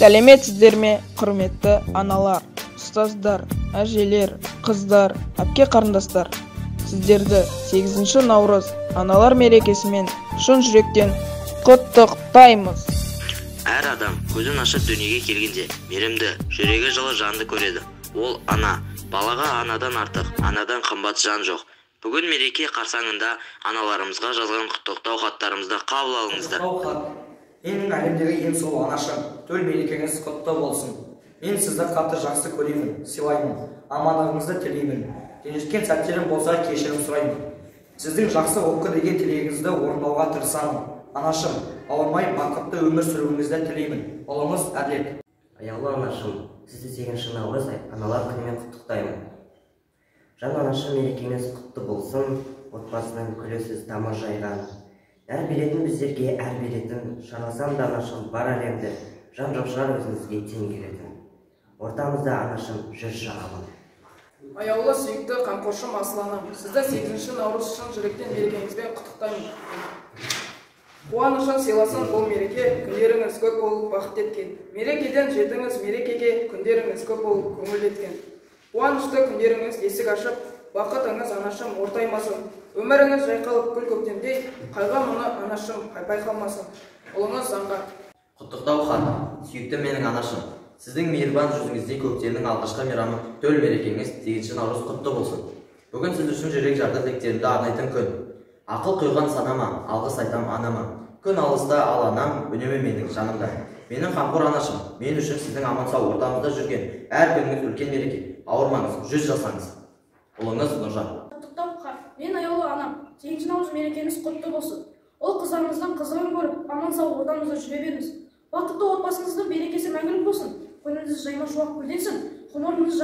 Сәлеметсіздер ме, құрметті аналар, ұстаздар, әжелер, қыздар, әпке қарындастар. Сіздерді 8 наурыз аналар мерекесімен шын жүректен құттықтаймыз. Әр адам көзін ашып дүниеге келгенде мейірімді, жүрегі жылы жанды көреді. Ол ана. Балаға анадан артық, анадан қымбат жан жоқ. Бүгін мереке қарсаңында аналарымызға жазған құттықтау хаттарымызды қабыл алыңыздар. Құттықтау хат. Менің әлемдегі ең сұлу анашым, төл мерекеңіз құтты болсын. Мен сізді қатты жақсы көремін, сыйлаймын, амандығыңызды тілеймін. Ренжіткен сәттерім болса кешірім сұраймын. Сіздің жақсы оқы деген тілегіңізді орындауға тырысамын. Анашым, ауырмай бақытты өмір сүруіңізді тілеймін. Ұлыңыз Әділет. Аяулы анашым, сізді 8 наурыз аналар күнімен құттықтаймын. Жан анашым, мерекеңіз құтты болсын, отбасының күлесіз тамыр жайған. Әр беретін біздерге, әр беретін, шарласам да анашым бар әлемді, жан жоқ шығар өзіңізге тең келетін. Ортамызда анашым жүрші аман. Аяулы сүйікті қамқоршым асыл анам, сізді 8 наурыз шын жүректен мерекеңізбен құттықтаймын. Қуанышын сыйласын бұл мереке, күндеріңіз көп болып бақыт еткен. Мерекеден жетіңіз мерекеге, күндеріңіз көп болып көңіл еткен. Қуанышты күндеріңіз есік ашып, бақытыңыз анашым ортаймасын. Өміріңіз жайқалып гүл көктемдей, қайғы мұны анашым байқалмасын. Ұлыңыз Заңғар. Құттықтау хат. Сүйікті менің анашым, сіздің мейірбан жүзіңіздей көктемнің алғашқы мейрамы төл мерекеңіз 8 наурыз құтты болсын. Бүгін сіз үшін жүрек жарды тілектерімді арнайтын күн. Ақыл құйған санама, алғыс айтам анама. Күн алыста, ал анам үнемі менің жанымда. Менің қамқор анашым, мен үшін сіздің аман-сау ортамызда жүрген әр күніңіз үлкен мереке. Ауырмаңыз, жүз жасаңыз. Ұлыңыз Нұржан. Құттықтау хат. Мен аяулы анам, 8 наурыз мерекеңіз құтты болсын. Ол қыздарымыздың қызығын көріп, аман-сау ортамызда жүре беріңіз. Бақытты отбасыңыздың берекесі мәңгілік болсын. Көңіліңіз жайма шуақ гүлденсін. Ғұмырыңыз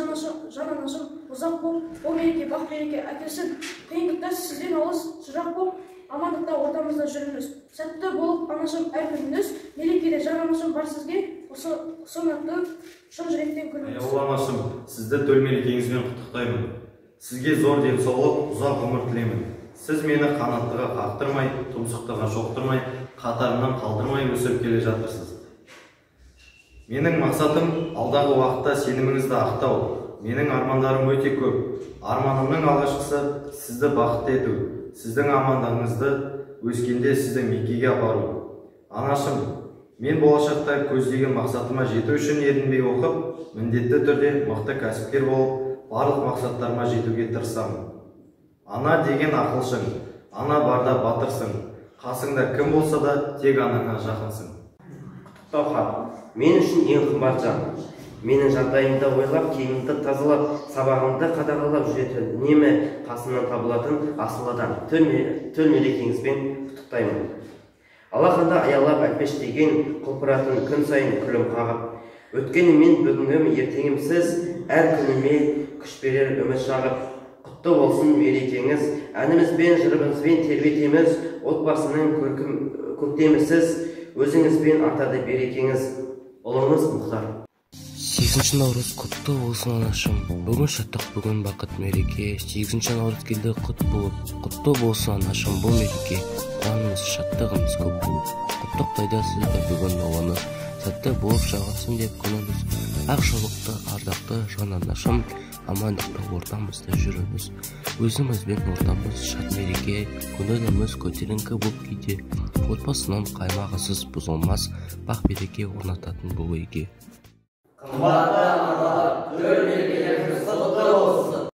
жан анашым ұзақ болып, бұл мереке бақ береке әкелсін. Қиындықтар сізден алыс, жырақ болып, амандықта ортамызда жүріңіз. Сәтті болып анашым әр күніңіз, мерекеде жан анашым бар сізге, ұсынатты шын жүректен күліңіз. Аяулы анашым, сізді төл мерекеңізбен құттықтаймын. Сізге зор денсаулық, ұзақ ғұмыр тілеймін. Сіз мені қанаттыға қақтырмай, тұмсықтыға шоқтырмай, қатарымнан қалдырмай өсіріп келе жатырсыз. Менің мақсатым алдағы уақытта сеніміңізді ақтау. Менің армандарым өте көп. Арманымның алғашқысы сізді бақытты ету, сіздің амандығыңызды өскенде сізді Меккеге апару. Анашым, мен болашақта көздеген мақсатыма жету үшін ерінбей оқып, міндетті түрде мықты кәсіпкер болып, барлық мақсаттарыма жетуге тырысамын. Ана деген ақылшың, ана барда батырсың, қасыңда кім болса да тек анаңа жақынсың. Құттықтау хат. Мен үшін ең қымбат жан. Менің жағдайымды ойлап, киімімді тазалап, сабағымды қадағалап жүретін, үнемі қасымнан табылатын асыл адам. Төл мерекеңізбен құттықтаймын. Алақанда аялап әлпештеген, құлпыратын күн сайын күлім қағып. Өткеніммен бүгінгім, ертеңім сіз, әр күніме күш берер үміт шағып. Құтты болсын мерекеңіз, әнімізбен, жырымызбен тербетеміз, отбасының көктемі сіз, өзіңізбен артады берекеңіз. Ұлыңыз Мұхтар. 8 наурыз құтты болсын анашым. Бүгін шаттық, бүгін бақыт мереке. 8 наурыз келді құт болып. Құтты болсын анашым бұл мереке. Қуанымыз, шаттығымыз көп болып. Құттықтайды сізді бүгін ұлыңыз. Сәтті болып жағылсын деп күніміз. Ақ жолықты, ардақты жан анашым. Амандықта ортамызда жүріңіз. Өзімізбен ортамыз шат мереке. Көңіліміз көтеріңкі боп кейде. Отбасының қаймағысыз бұзылмас бақ береке орнататын бұл үйге. Қымбатты